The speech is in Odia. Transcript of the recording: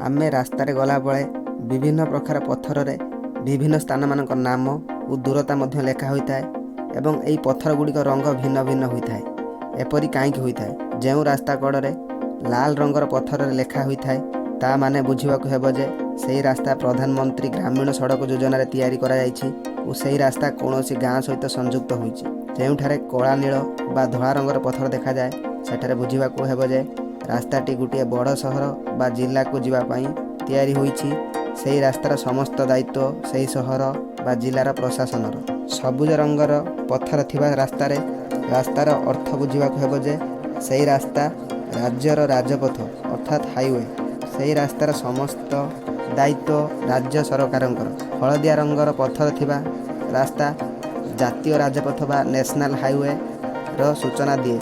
ଆମେ ରାସ୍ତାରେ ଗଲାବେଳେ ବିଭିନ୍ନ ପ୍ରକାର ପଥରରେ ବିଭିନ୍ନ ସ୍ଥାନମାନଙ୍କ ନାମ ଓ ଦୂରତା ମଧ୍ୟ ଲେଖା ହୋଇଥାଏ ଏବଂ ଏହି ପଥର ଗୁଡ଼ିକ ରଙ୍ଗ ଭିନ୍ନ ଭିନ୍ନ ହୋଇଥାଏ। ଏପରି କାହିଁକି ହୋଇଥାଏ? ଯେଉଁ ରାସ୍ତା କଡ଼ରେ ଲାଲ ରଙ୍ଗର ପଥରରେ ଲେଖା ହୋଇଥାଏ, ତା ମାନେ ବୁଝିବାକୁ ହେବ ଯେ ସେହି ରାସ୍ତା ପ୍ରଧାନମନ୍ତ୍ରୀ ଗ୍ରାମୀଣ ସଡ଼କ ଯୋଜନାରେ ତିଆରି କରାଯାଇଛି ଓ ସେହି ରାସ୍ତା କୌଣସି ଗାଁ ସହିତ ସଂଯୁକ୍ତ ହୋଇଛି। ଯେଉଁଠାରେ କଳା, ନୀଳ ବା ଧଳା ରଙ୍ଗର ପଥର ଦେଖାଯାଏ, ସେଠାରେ ବୁଝିବାକୁ ହେବ ଯେ ରାସ୍ତାଟି ଗୋଟିଏ ବଡ଼ ସହର ବା ଜିଲ୍ଲାକୁ ଯିବା ପାଇଁ ତିଆରି ହୋଇଛି। ସେହି ରାସ୍ତାର ସମସ୍ତ ଦାୟିତ୍ୱ ସେହି ସହର ବା ଜିଲ୍ଲାର ପ୍ରଶାସନର। ସବୁଜ ରଙ୍ଗର ପଥର ଥିବା ରାସ୍ତାରେ ରାସ୍ତାର ଅର୍ଥ ବୁଝିବାକୁ ହେବ ଯେ ସେହି ରାସ୍ତା ରାଜ୍ୟର ରାଜପଥ, ଅର୍ଥାତ୍ ହାଇୱେ। ସେହି ରାସ୍ତାର ସମସ୍ତ ଦାୟିତ୍ୱ ରାଜ୍ୟ ସରକାରଙ୍କର। ହଳଦିଆ ରଙ୍ଗର ପଥର ଥିବା ରାସ୍ତା ଜାତୀୟ ରାଜପଥ ବା ନ୍ୟାସନାଲ୍ ହାଇୱେର ସୂଚନା ଦିଏ।